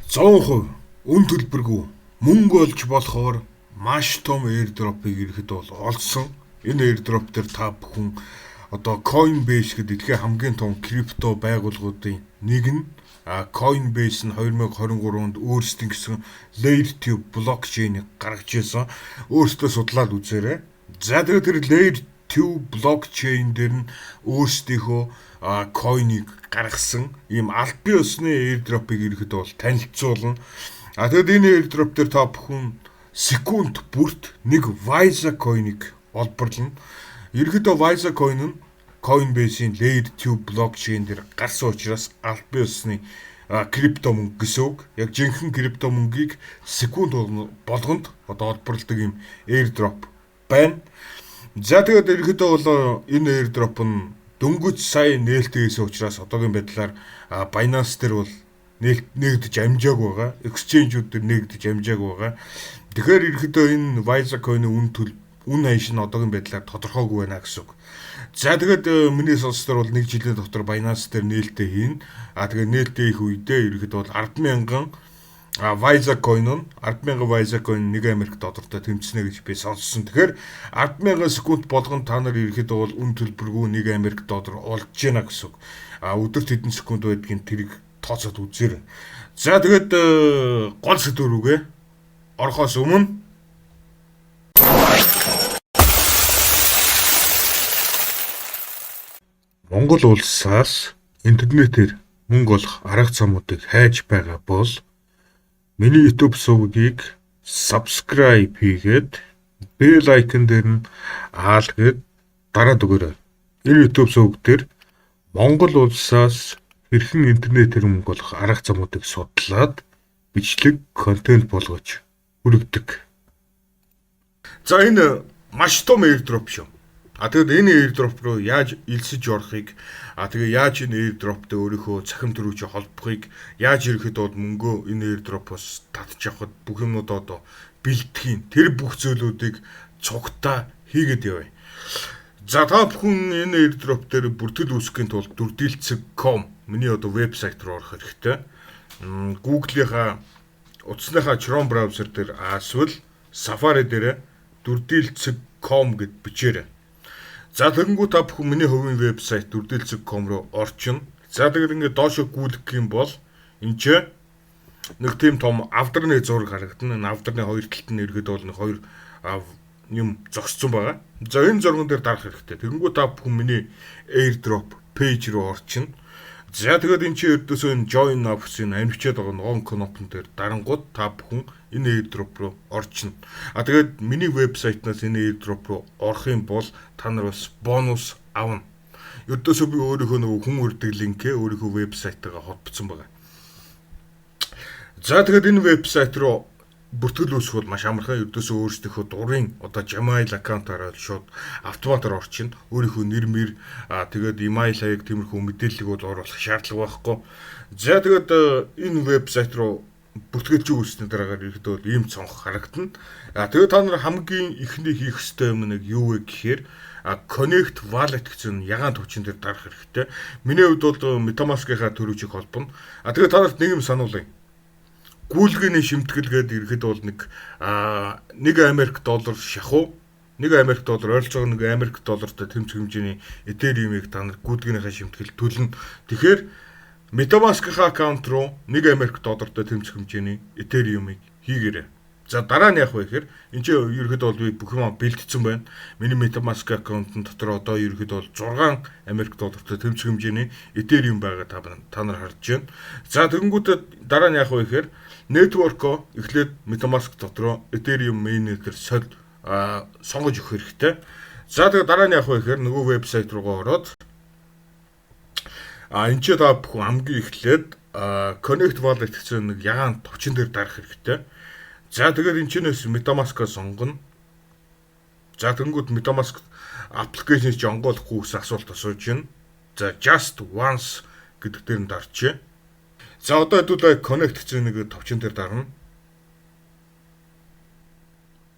100% үн төлбөргүй мөнгө олж болохоор маш том airdrop-ыг ирэхэд бол олсон. Энэ airdrop дээр та бүхэн одоо Coinbase гэдэг дэлхийн хамгийн том крипто байгууллагуудын нэг нь Coinbase нь 2023 онд өөрсдийн гэсэн Layer 2 блокчейнийг гаргаж ирсэн. Өөрсдөө судлаад үзээрэй. За, тэгээд тэр Layer 2 блокчейн дээр нь өөрсдийнхөө coin-ыг гаргасан ийм албан ёсны airdrop-ыг ирэхэд бол танилцуулна. А тэгэд энэ airdrop дээр та бүхэн секунд бүрт нэг Visa coin-ыг олборлоно. Ерөнхийдөө Visa coin нь Coinbase-ийн Layer 2 блокчейн дээр гарсан учраас албан ёсны крипто мөнгө гэсэн үг. Яг жинхэнэ крипто мөнгийг секунд болгонд одоо олборлодог юм airdrop байна. За, тэгээд ерөнхийдөө бол энэ airdrop нь дөнгөж сая нээлттэй хийсэн учраас одоогийн байдлаар Binance дээр бол нээгдэж амжаагүй байгаа. Exchange-үүд дээр нээгдэж амжаагүй байгаа. Тэгэхээр ерөнхийдөө энэ Visa coin-ы үн төл үн ханш нь одоогийн байдлаар тодорхойгүй байна гэсэн үг. За, тэгээд миний сонсдоор бол нэг жилийн дотор Binance дээр нээлттэй хийнэ. А тэгээд нээлттэй хийх үедээ ерөнхийдөө бол 10,000 Visa coin нь 10,000 Visa coin 1 Америк доллартай тэмцэнэ гэж би сонссон. Тэгэхээр 10,000 секунд болгон та нар ерөнхийдөө бол үн төлбөргүй 1 Америк доллар олж гэнэ гэсэн үг. А өдөрт хэдэн секунд байдгийг тэрийг тооцоод үзээрэй. За, тэгээд гол сэдв рүүгээ орохоос өмнө Монгол улсаас интернетээр мөнгө олох арга замуудыг хайж байгаа бол миний YouTube сувгийг subscribe хийгээд bell icon дээр нь аал гээд дараад өгөөрэй. Энэ YouTube сувг дээр Монгол улсаас хэрхэн интернетээр мөнгө олох арга замуудыг судлаад бичлэг контент болгож хүргэдэг. За, энэ маш том airdrop шүү. А тэгэд энэ airdrop руу яаж элсэж орохыг, а тэгээ яаж энэ airdrop-тэй өөрийнхөө цахим төрүүчийг холбохыг, яаж ирэхэд бол мөнгөө энэ airdrop-оос татж авахд бүх юмнуудаа одоо бэлтгэхийн тэр бүх зүйлүүдийг цугтаа хийгээд явъя. За, та бүхэн энэ airdrop дээр бүртгэл үүсгэхийн тулд дүрдэлцэг.com миний одоо вебсайт руу орох хэрэгтэй. Google-ийнхаа утасныхаа Chrome браузер дээр эсвэл Safari дээр дүрдэлцэг.com гэд бичээрэй. За, тэгэнгүүт та бүхэн миний хувийн вебсайт дүрдэлцэг.com руу орчино. За, тэгээд ингээд доошо гүйлгэх юм бол энэ ч нэг тийм том авдарны зураг харагдана. Энэ авдарны хоёр талд нь ерөөдөө бол нэг хоёр юм зогссон байгаа. За, энэ зурган дээр дарах хэрэгтэй. Тэгэнгүүт та бүхэн миний airdrop page руу орчино. За, тэгээд энэ чинь ердөөсөө энэ join now гэсэн амжичаад байгаа ногоон кнопон дээр дарангууд та бүхэн энэ airdrop руу орчино. А тэгээд миний вебсайтнаас энэ airdrop руу орох юм бол та нар бас бонус авна. Ердөөсөө би өөрийнхөө нөгөө хүн урьдаг линкээ өөрийнхөө вебсайтаагаа холбоцсон байгаа. За, тэгээд энэ вебсайт руу бүртгэл үүсгэх бол маш амархан. Ердөөсөө өөрсдийнхөө дурын одоо Gmail аккаунтаараа шууд автоматар орчин. Өөрийнхөө нэр мэр, тэгээд email хаяг, тиймэрхүү мэдээллийг бол оруулах шаардлага байхгүй. За, тэгээд энэ вебсайт руу бүртгэлж үүснэ дараагаар ерөөдөө бол ийм цонх харагдана. А тэгээд та нар хамгийн эхний хийх ёстой юм нэг юу вэ гэхээр Connect Wallet гэсэн ягаан төвчин дээр дарах хэрэгтэй. Миний хувьд бол MetaMask-ийнхаа төрүүчийг холбоно. А тэгээд та нарт нэг юм сануулъя. Гүйлгээний шимтгэл гэдэг ирэхэд бол нэг Америк доллар шахуу, 1 Америк доллар, ойролцоогоо 1 Америк доллартай тэмцэх хэмжээний Ethereum-ыг та нар гүйлгээнийхээ шимтгэл төлнө. Тэгэхээр MetaMask-ийн аккаунт руу 1 Америк доллартай тэмцэх хэмжээний Ethereum-ыг хийгээрэй. За, дараа нь яах вэ гэхээр энэ чинь ерөөхдөө бол би бүх юм бэлтцсэн байна. Миний MetaMask аккаунтын дотор одоо ерөөхдөө бол 6 Америк доллартай тэмцэх хэмжээний Ethereum байгаа та нар харж байна. За, тэгэнгүүтээ дараа нь яах вэ гэхээр network-о эхлээд MetaMask дотроо Ethereum mainnet-ээр соль сонгож өгөх хэрэгтэй. За, тэгээ дараа нь яах вэ гэхээр нөгөө вебсайт руугаа ороод энэ ч та бүхэн хамгийн эхлээд Connect Wallet гэсэн нэг ягаан товчон дээр дарах хэрэгтэй. За, тэгээд энэ чинээс MetaMask-а сонгоно. За, тэгэнгүүт MetaMask application чи онгойлохгүй гэсэн асуулт асууж байна. За, just once гэдэг дээр нь дарчээ. За, одоо хэдүүлээ connect гэсэн нэг товчон дээр дарна.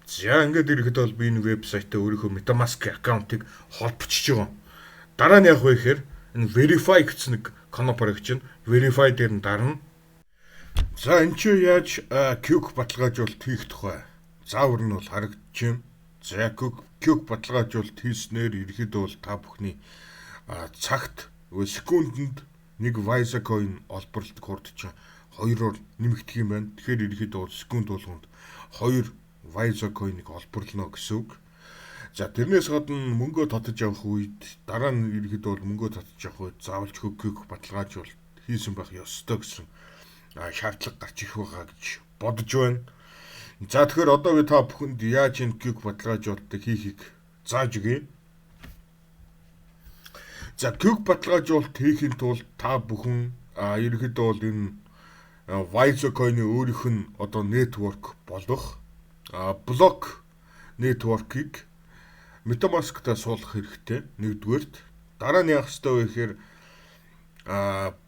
За, ингээд ирэхэд бол би энэ вебсайтаа өөрийнхөө MetaMask аккаунтыг холбочж байгаа. Дараа нь яах вэ гэхээр энэ verify гэсэн нэг кноп харагч чинь verify дээр нь дарна. За, энэ чи яаж QUIC баталгаажуулалт хийх тухай заавар нь бол харагдаж байна. За, QUIC баталгаажуулалт хийснээр ерөөхдөө бол та бүхний цагт, секундэнд нэг Visa coin олборлдог хурд чинь хоёроор нэмэгдэх юм байна. Тэгэхээр ерөөхдөө бол секунд болгонд хоёр Visa coin-ыг олборлоно гэсэн үг. За, тэрнээс гадна мөнгөө татаж авах үед, дараа нь ерөөхдөө бол мөнгөө татаж авах үед заавалч QUIC баталгаажуулалт хийсэн байх ёстой гэсэн шаардлага гарч ирэх байгаа гэж бодож байна. За, тэгэхээр одоо би та бүхэнд яаж энэ QUIC баталгаажуулалтыг хийхийг зааж өгье. За, QUIC баталгаажуулалт хийхийн тулд та бүхэн ерөнхийдөө бол энэ Visa coin-ы өөрийнх нь одоо network болох Block network-ыг MetaMask-та суулгах хэрэгтэй. Нэгдүгээрт дараа нь яах ёстой вэ гэхээр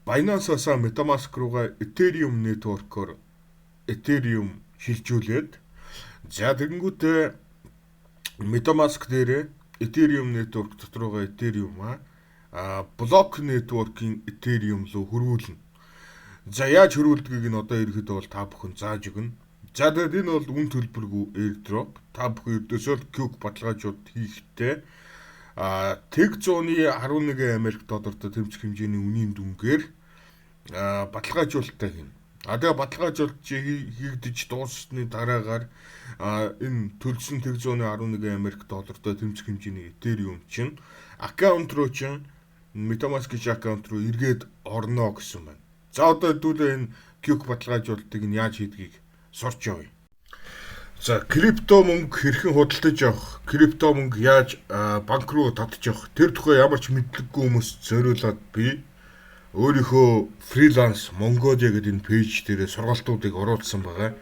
Binance-аас MetaMask руугаа Ethereum network-оор Ethereum шилжүүлээд, за, тэгэнгүүтээ MetaMask дээрээ Ethereum network дотор байгаа Ethereum аа Block network-ийн Ethereum руу хөрвүүлнэ. За, яаж хөрвүүлдгийг нь одоо ерөөхдөө бол та бүхэн зааж өгнө. За, тэгээд энэ бол үн төлбөргүй airdrop. Та бүхэн ердөөсөө л QUIC баталгаажуулалт хийхдээ тэг 100.11 Америк доллартай тэмцэх хэмжээний үнийн дүнгээр баталгаажуулалтаа хийнэ. А тэгээ баталгаажуулалт хийгдэж дууссаны дараагаар энэ төлсөн тэг 100.11 Америк доллартай тэмцэх хэмжээний Ethereum чинь аккаунт руу чинь, MetaMask аккаунт руу эргээд орно гэсэн байна. За, одоо хэдүүлээ энэ QUIC баталгаажуулалтыг нь яаж хийдгийг сурч явъя. За, крипто мөнгө хэрхэн худалдаж авах, крипто мөнгө яаж банк руу татаж авах, тэр тухай ямар ч мэдлэггүй хүмүүс зориулаад би өөрийнхөө Freelance Mongolia гэдэг энэ page дээр сургалтуудыг оруулсан байгаа.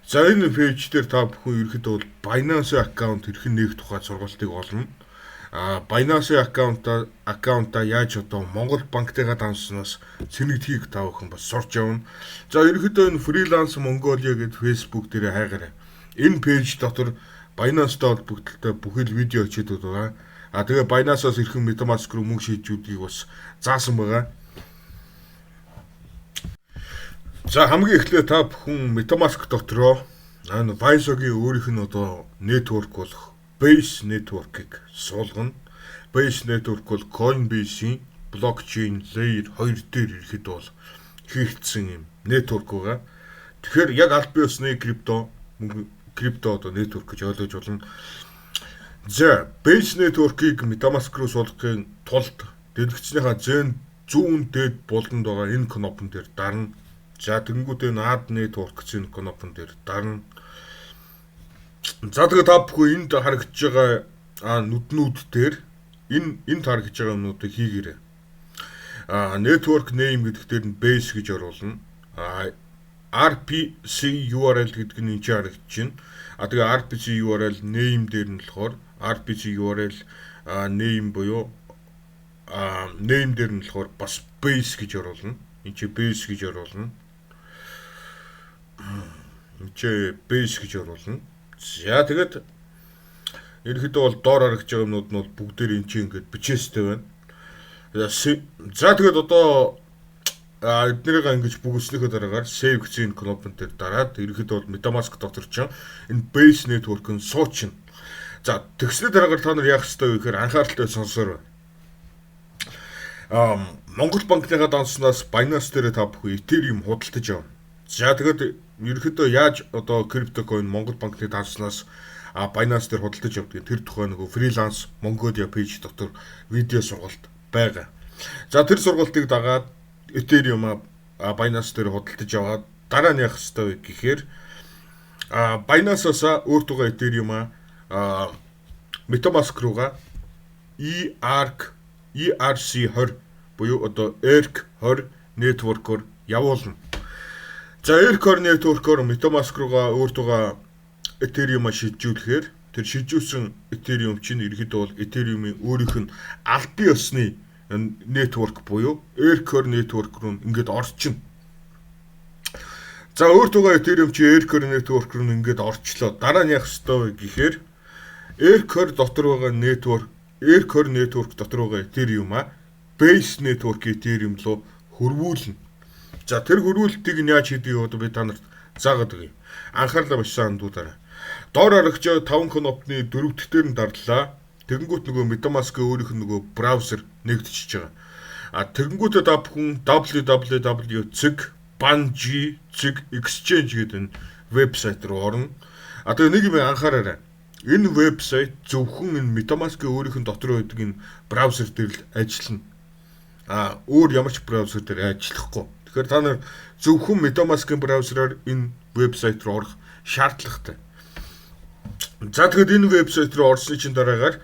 За, энэ page дээр та бүхэн ерөөхдөө бол Binance аккаунт хэрхэн нээх тухай сургалтыг олно. Binance аккаунта яаж одоо Монгол банктайгаа данснаас цэнэгдэхийг та бүхэн бас сурч явна. За, ерөөхдөө энэ Freelance Mongolia гэдэг Facebook дээр хайгаарай. Энэ page дотор Binance-тай холбогдлолтой бүхэл видео хичээлүүд байгаа. А тэгээ Binance-аас хэрхэн MetaMask руу мөнгө шийдвүүдийг бас заасан байгаа. За, хамгийн эхлээд та бүхэн MetaMask дотроо энэ Visa-гийн өөрийнх нь одоо network болох Base Network-ыг суулгана. Base Network бол Coinbase-ийн блокчейн layer 2 дээр ирэхэд бол хийгдсэн юм network байгаа. Тэгэхээр яг аль бие усны крипто мөнгө, крипто одоо network гэж ойлгож болно. За, Base Network-ыг MetaMask руу суулгахын тулд дэлгэцнийхаа зүүн зүүн дээд буланд байгаа энэ кнопон дээр дарна. За, тэгэнгүүтээ энэ Add Network гэсэн кнопон дээр дарна. За, тэгээ та бүхэн энд харагдаж байгаа нүднүүд дээр, энэ энд харагдаж байгаа юмнуудыг хийгээрэй. Network name гэдэг дээр нь base гэж оруулна. RPC URL гэдэг нь энэ чинь харагдаж байна. А тэгээ RPC URL name дээр нь болохоор RPC URL name буюу name дээр нь болохоор бас base гэж оруулна. Энд чи base гэж оруулна. Энд чи base гэж оруулна. За, тэгээд ерөнхийдөө бол доор харагдж байгаа юмнууд нь бол бүгдээр энэ чинь ингээд бичээстэй байна. За, тэгээд одоо эднэрийг ингэж бүгэлснийхөө дараагаар save гэсэн кнопон дээр дараад ерөнхийдөө бол MetaMask дотор чинь энэ base network нь суучихна. За, тэгсний дараагаар та нар яах ёстой вэ гэхээр анхааралтай сонсоорой. Монгол банкныхаа данснаас Binance дээр та бүхэн Ethereum худалдаж авна. За, тэгээд ерөнхийдөө яаж одоо крипто coin Монгол банкны данснаас Binance дээр худалдаж авдаг, тэр тухай нөгөө Freelance Mongolia page дотор видео сургалт байгаа. За, тэр сургалтыг дагаад Ethereum Binance дээр худалдаж аваад дараа нь яах ёстой вэ гэхээр Binance-аас өөртөө Ethereum MetaMask руугаа ERC ERC20 буюу одоо ERC20 network-оор явуулна. За, ERC20 network-оор MetaMask руугаа өөртөө Ethereum-а шилжүүлэхээр тэр шилжүүлсэн Ethereum чинь ерөнхийдөө бол Ethereum-ийн өөрийнх нь албан ёсны network буюу ERC20 network руу ингээд орчихно. За, өөртөө Ethereum чи ERC20 network руу ингээд орчлоо. Дараа нь яах ёстой вэ гэхээр ERC20 дотор байгаа network, ERC20 network дотор байгаа Ethereum-а Base network Ethereum руу хөрвүүлнэ. За, тэр хөрвүүлэлтийг нь яаж хийдгийг одоо би та нарт заагаад өгье. Анхаарлаа маш сайн хандуулаарай. Доор харагч 5 кнопны дөрөв дэх дээр нь дарлаа. Тэгэнгүүт нөгөө MetaMask-ийн өөрийнх нь нөгөө браузер нээгдчихэж байгаа. А тэгэнгүүтээ та бүхэн www.banji.exchange гэдэг энэ вебсайт руу орно. А тэгээ нэг юм анхаараарай. Энэ вебсайт зөвхөн энэ MetaMask-ийн өөрийнх нь дотор байдаг энэ браузер дээр л ажиллана. А өөр ямар ч браузер дээр ажиллахгүй. Тэгэхээр та нар зөвхөн MetaMask-ийн браузераар энэ вебсайт руу орох шаардлагатай. За, тэгэхээр энэ вебсайт руу орсны чинь дараагаар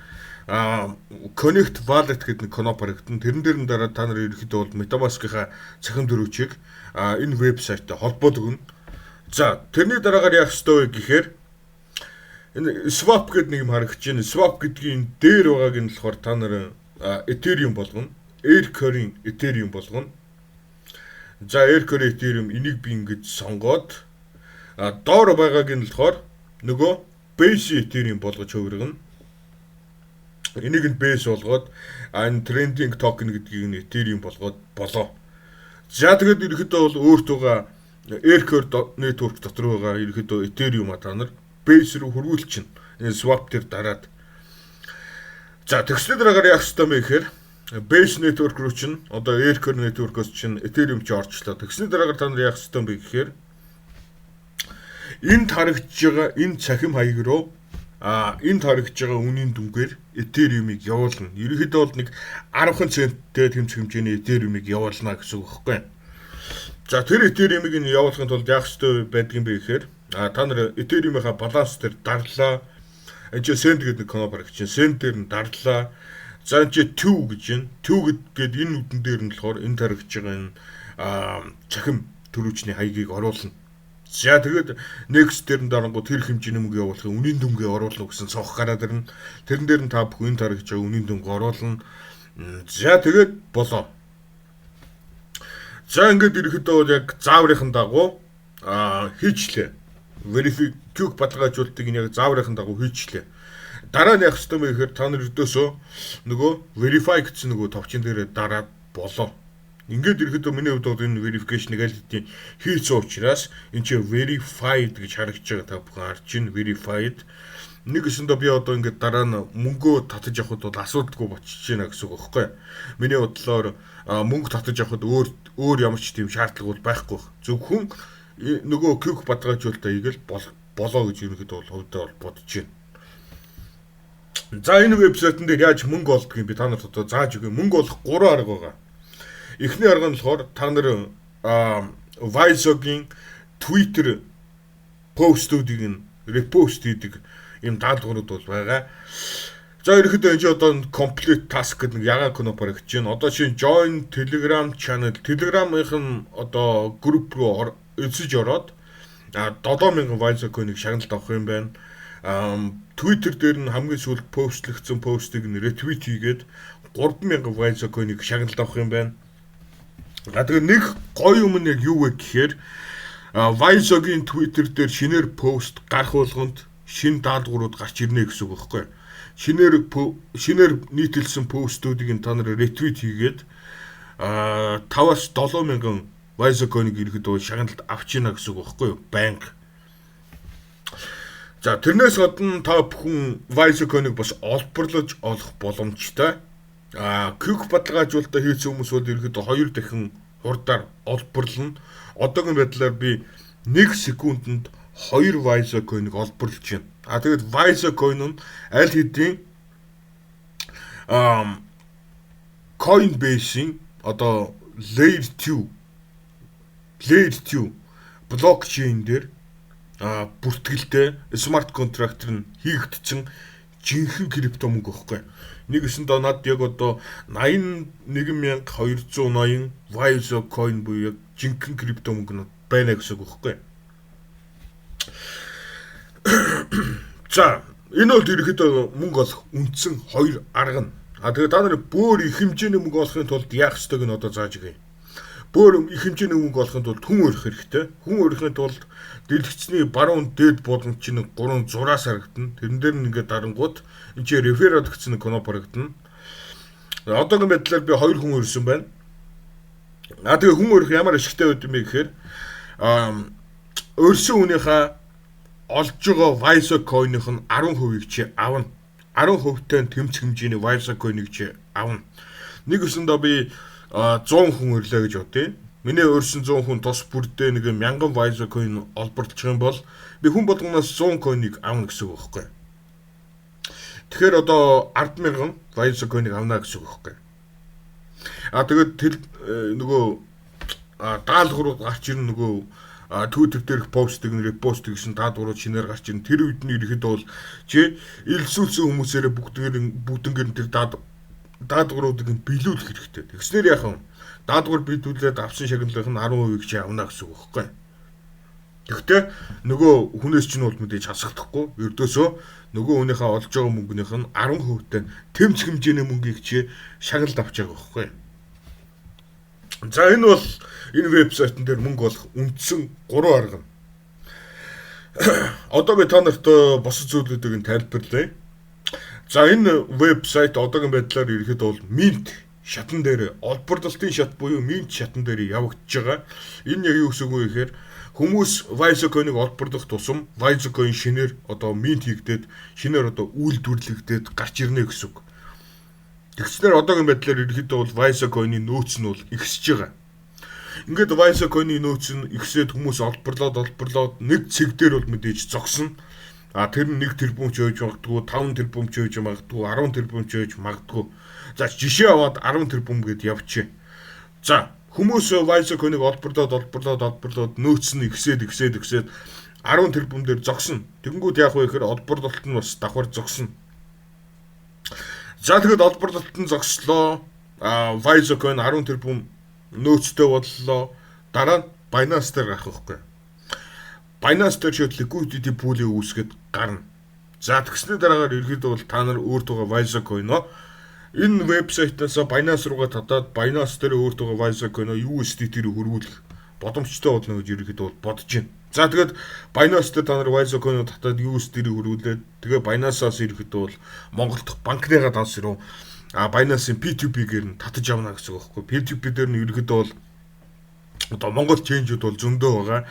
Connect Wallet гэдэг нэг кноп харагдана. Тэрэн дээр нь дараа та нар ерөнхийдөө бол MetaMask-ийнхаа цахим түрийвчийг энэ вебсайттай холбоод өгнө. За, тэрний дараагаар яах ёстой вэ гэхээр энэ swap гэдэг нэг юм харагдаж байна. Swap гэдгийн дээр байгааг нь болохоор та нар Ethereum болгоно. Aircore-ийн Ethereum болгоно. За, Aircore Ethereum энийг би ингэж сонгоод, доор байгааг нь болохоор нөгөө Base Ethereum болгож хувиргана. Энийг нь base болгоод, энэ trending token гэдгийг нь Ethereum болгоод болоо. За, тэгээд ерөнхийдөө бол өөрт байгаа Aircore network дотор байгаа ерөнхийдөө Ethereum-а та нар base рүү хөрвүүлчихнэ. Энэ swap дээр дараад. За, тэгсний дараагаар яах ёстой бэ гэхээр base network руу чинь одоо Aircore network-оос чинь Ethereum чи орчлоо. Тэгсний дараагаар та нар яах ёстой бэ гэхээр энд харагдж байгаа энэ цахим хаяг руу энд харагдж байгаа үнийн дүнгээр Ethereum-ыг явуулна. Ерөнхийдөө бол нэг 10 центтэй тэмцэх хэмжээний Ethereum-ыг явуулна гэсэн үг байхгүй. За, тэр Ethereum-ыг нь явуулахын тулд яах ёстой байдгийг бэ гэхээр та нар Ethereum-ийнхаа баланс дээр дарлаа. Энд чинь send гэдэг нэг кноп харагдаж чинь send дээр нь дарлаа. За, энэ чинь to гэж байна. To гэдэг энэ нүдэн дээр нь болохоор энэ харагдж байгаа энэ цахим түрийвчний хаягийг оруулна. За, тэгээд next дээр нь дарангуут тэр хэмжээний мөнгө явуулахын үнийн дүнгээ оруулна гэсэн цонх гараад ирнэ. Тэрэн дээр нь та бүхэн энэ харагдж байгаа үнийн дүнгээ оруулна. За, тэгээд болоо. За, ингээд ерөнхийдөө бол яг зааврын дагуу хийчлээ. Verify QUIC баталгаажуулалтыг нь яг зааврын дагуу хийчлээ. Дараа нь яах ёстой вэ гэхээр та нар ердөөсөө нөгөө verify гэсэн нөгөө товчин дээр дараад болоо. Ингээд ерөнхийдөө миний хувьд бол энэ verification-ыг аль хэдийн хийсэн учраас энэ чинь verified гэж харагдаж байгаа, та бүхэн харж байна, verified. Нэг өсөндөө би одоо ингээд дараа нь мөнгөө татаж авахд бол асуудалгүй болчихож байна гэсэн үг байхгүй. Миний бодлоор мөнгө татаж авахд өөр өөр ямар ч тийм шаардлага бол байхгүй. Зөвхөн нөгөө QUIC баталгаажуулалтаа хийгээл болоо гэж ерөнхийдөө бол хувьдаа бол бодож байна. За, энэ вебсайтн дээр яаж мөнгө олдгийг би та нарт одоо зааж өгье. Мөнгө олох гурван арга байгаа. Эхний арга нь болохоор та нар Viso-гийн Twitter постуудыг нь repost хийдэг юм даалгаврууд бол байгаа. За, ерөнхийдөө энэ чи одоо complete task гэдэг нэг ягаан кноп харагдаж байна. Одоо чинь join Telegram channel, Telegram-ийн нь одоо group руу эзэж ороод 7000 Viso coin-ыг шагналд авах юм байна. Twitter дээр нь хамгийн сүүлд постлогдсон постыг нь retweet хийгээд 3000 Viso coin-ыг шагналд авах юм байна. А тэгээ нэг гоё юм нь яг юу вэ гэхээр Viso-гийн Twitter дээр шинээр пост гарах болгонд шинэ даалгаврууд гарч ирнэ гэсэн үг байхгүй. Шинээр нийтэлсэн постуудыг нь та нар retweet хийгээд 5-аас 7000 Viso coin-ыг ерөнхийдөө шагналд авч ийна гэсэн үг байхгүй юу? Байнга. За, тэрнээс гадна та бүхэн Viso coin-ыг бас олборлож олох боломжтой. QUIC баталгаажуулалтаа хийсэн хүмүүс бол ерөнхийдөө хоёр дахин хурдаар олборлоно. Одоогийн байдлаар би 1 секундэд 2 Viso coin-ыг олборлож байна. А тэгээд Viso coin нь аль хэдийн Coinbase-ийн одоо Layer 2 блокчейн дээр бүртгэлтэй smart contract нь хийгдсэн жинхэнэ крипто мөнгө байхгүй. Нэг өсөндөө над яг одоо 81,280 Viso coin буюу яг жинхэнэ крипто мөнгө нь байна гэсэн үг байхгүй. За, энэ бол ерөнхийдөө мөнгө олох үндсэн хоёр арга нь. А тэгээ та нар бөөр их хэмжээний мөнгө олохын тулд яах ёстойг нь одоо зааж өгье. Бөөр их хэмжээний мөнгө олохын тулд хүн урих хэрэгтэй. Хүн урихын тулд дэлгэцний баруун дээд бууламж чинь 3 зураас харагдана. Тэрэн дээр нь ингээд дарангуут энэ чинь referral гэсэн нэг кноп харагдана. Одоогийн байдлаар би хоёр хүн урьсан байна. А тэгээ хүн урих ямар ашигтай байд юм бэ гэхээр урьсан хүнийхээ олж байгаа Visa coin-ийнх нь 10%-ийг чи авна. 10%-тай тэмцэх хэмжээний Visa coin-ыг чи авна. Нэг өсөндөө би 100 хүн урлаа гэж бодъё. Миний урьсан 100 хүн тус бүрдээ нэг 1000 Visa coin олборлчих юм бол би хүн болгоноос 100 coin-ыг авна гэсэн үг байхгүй. Тэгэхээр одоо 100000 Visa coin-ыг авна гэсэн үг байхгүй. А тэгээд тэр нөгөө даалгаврууд гарч ирнэ, нөгөө Twitter дээрх постыг нь repost гэсэн даалгаврууд шинээр гарч ирнэ. Тэр үед нь ирэхэд бол чи элсүүлсэн хүмүүсээрээ бүгднгээр нь тэр даалгавруудыг нь биелүүлэх хэрэгтэй. Тэгснээр яхан даалгавар биелүүлээд авсан шагналынх нь 10%-ийг чи авна гэсэн үг байхгүй. Тэгвэл нөгөө хүнээс чинь бол мэдээж хасахдахгүй. Ердөөсөө нөгөө хүнийхээ олж байгаа мөнгөнийх нь 10%-тай тэмцэх хэмжээний мөнгийг чи шагналд авч байгаа байхгүй. За, энэ бол энэ вебсайтн дээр мөнгө олох үндсэн 3 арга. Одоо би та нарт бусад зүйлүүдийг нь тайлбарлая. За, энэ вебсайт одоогийн байдлаар ирэхэд бол mint шатан дээр, олборлолтын шат буюу mint шатан дээр явагдаж байгаа. Энэ яг юу гэсэн үг вэ гэхээр хүмүүс Visa coin-ыг олборлох тусам Visa coin шинээр одоо mint хийгдээд, шинээр одоо үйлдвэрлэгдээд гарч ирнэ гэсэн үг. Тэгснээр одоогийн байдлаар ерөнхийдөө бол Visa coin-ы нөөц нь бол ихсэж байгаа. Ингээд Visa coin-ы нөөц нь ихсээд, хүмүүс олборлоод олборлоод нэг цэг дээр бол мэдээж зогсно. А тэр нь 1 тэрбум ч байж магадгүй, 5 тэрбум ч байж магадгүй, 10 тэрбум ч байж магадгүй. За, жишээ аваад 10 тэрбум гэд явчих. За, хүмүүс Visa coin-ыг олборлоод олборлоод олборлоод нөөц нь ихсээд ихсээд ихсээд 10 тэрбум дээр зогсно. Тэгэнгүүт яах вэ гэхээр олборлолт нь бас давхар зогсно. За, тэгэд олборлолт нь зогслоо. А Visa coin 10 тэрбум нөөцтэй боллоо. Дараа нь Binance дээр гарах байхгүй. Binance дээр шууд liquidity pool-ийг үүсгээд гарна. За, тэгсний дараагаар ерөөдөө бол та нар өөртөө Visa coin-о энэ вебсайтаас Binance руугаа татаад, Binance дээр өөртөө Visa coin-о USDT рүү хөрвүүлэх боломжтой болно гэж ерөөдөө бол бодож байна. За, тэгээд Binance дээр та нар Visa coin-о татаад, USDT рүү хөрвүүлээд, тэгээ Binance-аас ерөөдөө бол Монгол дахь банкныхаа данс руу Binance-ийн P2P-гээр нь татаж авна гэсэн үг байхгүй. P2P дээр нь ерөөдөө бол одоо Монгол change-үүд бол зөндөө байгаа.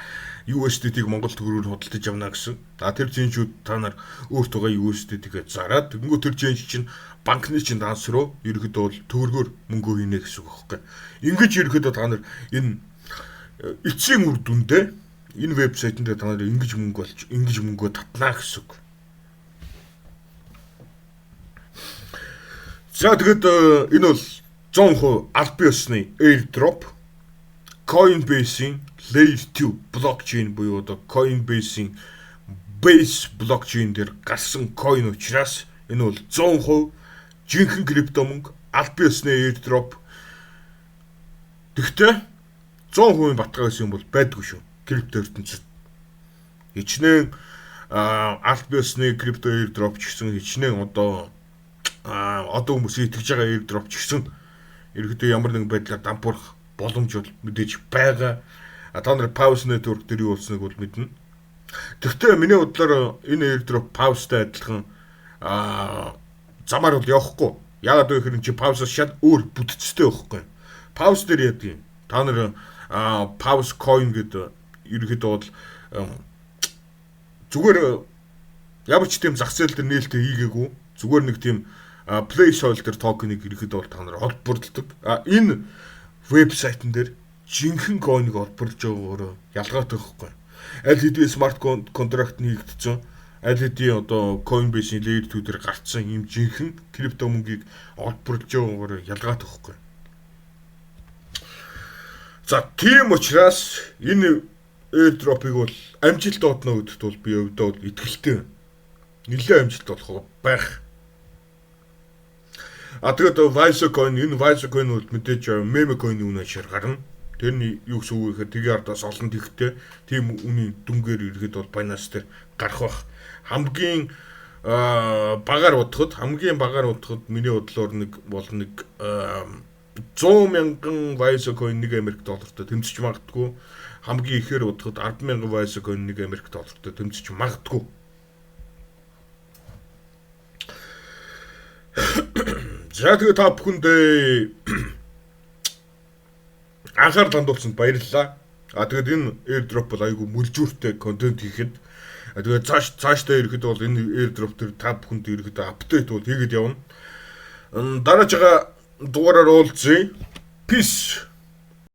USDT-г Монгол төгрөгөөр худалдаж авна гэсэн. А тэр change-үүд та нар өөртөөгөө USDT-гээ зараад, тэгэнгүүт тэр change чинь банкны чинь данс руу ерөөдөө бол төгрөгөөр мөнгө хийнэ гэсэн үг байхгүй. Ингэж ерөөдөө та нар энэ эцсийн үр дүндээ энэ вебсайтн дээр та нар ингэж мөнгө олж, ингэж мөнгөө татнаа гэсэн үг. За, тэгэд энэ бол 100% албан ёсны airdrop, Coinbase-ийн Layer 2 блокчейн буюу одоо Coinbase-ийн base блокчейн дээр гарсан coin учраас энэ бол 100% жинхэнэ крипто мөнгө, албан ёсны airdrop. Тэгтээ 100% баталгаа гэсэн юм бол байдгүй шүү. Крипто ертөнцид. Хичнээн албан ёсны крипто airdrop ч гэсэн, хичнээн одоо хүмүүс итгэж байгаа airdrop ч гэсэн ерөөдөө ямар нэгэн байдлаар дампуурах боломж бол мэдээж байгаа. А та нар Paws Network дээр юу болсныг бол мэднэ. Тэгвэл миний бодлоор энэ airdrop Paws-тай адилхан замаар бол явахгүй. Яагаад вэ гэхээр чи Paws-аас шал өөр бүтцтэй байхгүй. Paws дээр яадаг юм? Та нар Paws coin гэдэг ерөөхдөө бол зүгээр ямар ч тийм зах зээл дээр нээлттэй хийгээгүй. Зүгээр нэг тийм placeholder token-ыг ерөөхдөө бол та нар олборлдог. А энэ вебсайтн дээр жинхэнэ coin-ыг олборлож байгаагаараа ялгаатай байхгүй. Аль хэдийн smart contract нь хийгдсэн, аль хэдийн одоо Coinbase-ийн layer 2 дээр гарцсан ийм жинхэнэ крипто мөнгийг олборлож байгаагаараа ялгаатай байхгүй. За, тийм учраас энэ airdrop-ыг бол амжилт одно гэдэгт бол би өвдөө бол итгэлтэй байна. Нэлээд амжилт болох байх. А тэгээд Visa coin, энэ Visa coin бол мэдээж meme coin үнэ ашаар гарна. Тэр нь юу гэсэн үг вэ гэхээр тгийн ардаас олон тэгтэй тийм үнийн дүнгээр ирэхэд бол Binance дээр гарах бах. Хамгийн багаар бодоход миний бодлоор нэг бол нэг 100 мянган Visa coin 1 Америк доллартай тэмцэж магадгүй. Хамгийн ихээр бодоход 10 мянган Visa coin 1 Америк доллартай тэмцэж магадгүй. За, тэгээ та бүхэндээ Анхаарал хандуулсанд баярлалаа. А тэгээд энэ airdrop бол айгүй мүлжүүртэй контент хийхэд, тэгээд цаашдаа ирэхэд бол энэ airdrop төр та бүхэнд ирэхэд update бол хийгээд явна. Дараагийн дугаараар уулзъя. Peace.